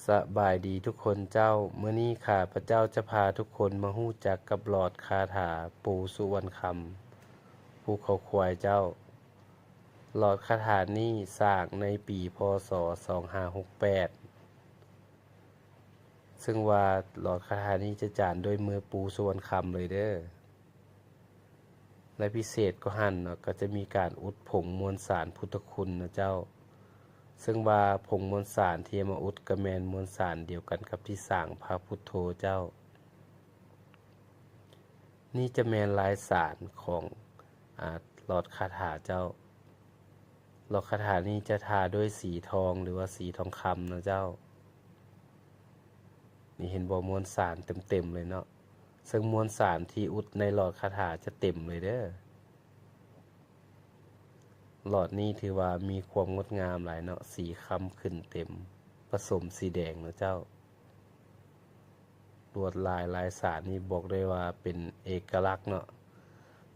ສະບາຍດີທຸກຄົນເຈົ້າ, ມື້ນີ້ຂ້າພະເຈົ້າຈະພາທຸກຄົນມາຮູ້ຈັກກັບຫຼອດຄາຖາປູສຸວັນຄຳ ພູເຂົາຄວາຍເຈົ້າ. ຫຼອດຄາຖານີ້ສ້າງໃນປີ ພ.ສ. ສອງຫ້າຫົກແປດ ເຊິ່ງວ່າຫຼອດຄາຖານີ້ຈະຈານດ້ວຍມືປູສຸວັນຄຳເລີຍເດີ້. ແລະ ພິເສດກວ່າຫັ້ນເນາະ ກໍຈະມີການອຸດຜົງມວນສານພຸດທະຄຸນນະເຈົ້າ, ເຊິ່ງວ່າຜົງມວນສານທີ່ເອົາມາອຸດກໍແມ່ນມວນສານດຽວກັນກັບທີ່ສ້າງພະພຸດໂທເຈົ້າ. ນີ້ຈະແມ່ນລາຍສານຂອງ ອາ ຫຼອດຄາຖາເຈົ້າ. ຫຼອດຄາຖານີ້ຈະທາດ້ວຍສີທອງ ຫຼືວ່າສີທອງຄຳນະເຈົ້າ. ນີ້ເຫັນບໍ່? ມວນສານເຕັມໆເລີຍເນາະ, ເຊິ່ງມວນສານທີ່ອຸດໃນຫຼອດຄາຖາຈະເຕັມເລີຍເດີ້. ຫຼອດນີ້ຖືວ່າມີຄວາມງົດງາມຫຼາຍເນາະ, ສີຄຳຂຶ້ນເຕັມ ປະສົມສີແດງນະເຈົ້າ. ລວດລາຍລາຍສານນີ້ບອກໄດ້ວ່າເປັນເອກະລັກເນາະ.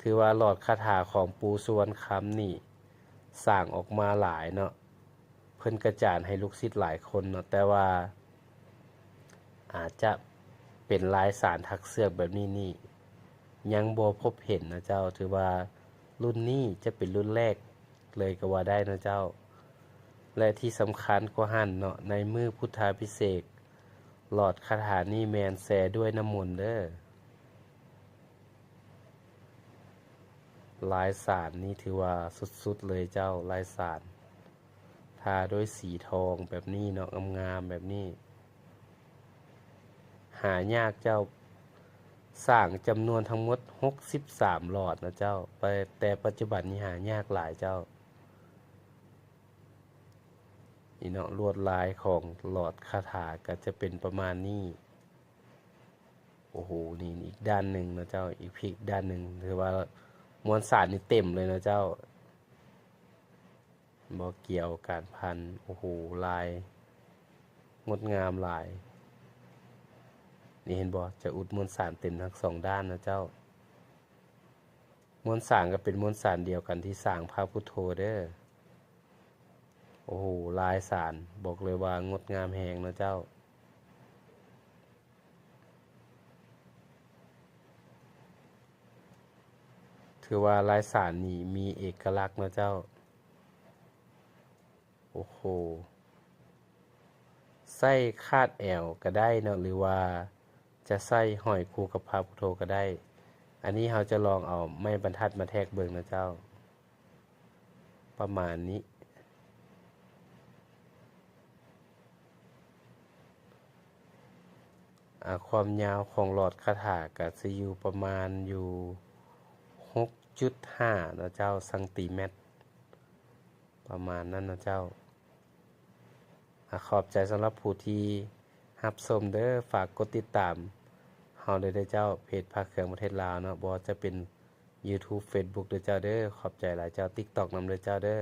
ຖືວ່າຫຼອດຄາຖາຂອງປູສຸວັນຄຳນີ້ສ້າງອອກມາຫຼາຍເນາະ, ເພິ່ນກະຈານໃຫ້ລູກສິດຫຼາຍຄົນເນາະ, ແຕ່ວ່າອາດຈະເປັນລາຍສານຖັກເຊືອກແບບນີ້ນີ້ ຍັງບໍ່ພົບເຫັນນະເຈົ້າ. ຖືວ່າລຸ້ນນີ້ຈະເປັນລຸ້ນແລກເລີຍກໍວ່າໄດ້ນະເຈົ້າ. ແລະ ທີ່ສຳຄັນກວ່າຫັ້ນເນາະ, ໃນມື້ພຸດທາພິເສກ ຫຼອດຄາຖານີ້ແມ່ນແຊ່ດ້ວຍນ້ຳມົນເດີ້. ລາຍສານນີ້ຖືວ່າສຸດໆເລີຍເຈົ້າ, ລາຍສານ ທາດ້ວຍສີທອງແບບນີ້ເນາະ, ງາມໆແບບນີ້ ຫາຍາກເຈົ້າ. ສ້າງຈຳນວນທັງໝົດຫົກສິບສາມຫຼອດນະເຈົ້າ, ແຕ່ປັດຈຸບັນນີ້ຫາຍາກຫຼາຍເຈົ້າ. ນີ້ເນາະ, ລວດລາຍຂອງຫຼອດຄາຖາກໍຈະເປັນປະມານນີ້. ໂອ້ໂຫ ນີ້ອີກດ້ານໜຶ່ງນະເຈົ້າ, ອີກ ອີກດ້ານໜຶ່ງ ຖືວ່າມວນສານນີ້ເຕັມເລີຍນະເຈົ້າ. ບໍ່ ກ້ຽວການພັນ ໂອ້ໂຫ ລາຍງົດງາມຫຼາຍ. ນີ້ເຫັນບໍ່? ຈະອຸດມວນສານເຕັມທັງສອງດ້ານນະເຈົ້າ. ມວນສານກໍເປັນມວນສານດຽວກັນທີ່ສ້າງພະພຸດໂທເດີ້. ໂອ້ໂຫ ລາຍສານ ບອກເລີຍວ່າງົດງາມແຮງເນາະເຈົ້າ. ຖືວ່າລາຍສານນີ້ມີເອກະລັກເນາະເຈົ້າ. ໂອ້ໂຫ ໃສ່ຄາດແອວກໍໄດ້ເນາະ ຫຼືວ່າຈະໃສ່ຫ້ອຍຄູ່ກັບພະພຸດໂທກໍໄດ້. ອັນນີ້ເຮົາຈະລອງເອົາໄມ້ບັນທັດມາແທກເບິ່ງເນາະເຈົ້າ. ປະມານນີ້. ອາ ຄວາມຍາວຂອງຫຼອດຄາຖາກະຊິຢູ່ປະມານຢູ່ຫົກຈຸດຫ້າເນາະເຈົ້າ ຊັງຕີແມັດ ປະມານນັ້ນເນາະເຈົ້າ. ອາ ຂອບໃຈສຳລັບຜູ້ທີ່ຮັບຊົມເດີ້. ຝາກກົດຕິດຕາມເຮົາໄດ້ເດີ້ເຈົ້າ ເພຈພະເຄື່ອງປະເທດລາວເນາະ, ບໍ່ວ່າຈະເປັນຢູທູບ ເຟສບຸກເດີ້ເຈົ້າເດີ້. ຂອບໃຈຫຼາຍເຈົ້າ. ຕິກຕັອກນຳເດີ້ເຈົ້າເດີ້.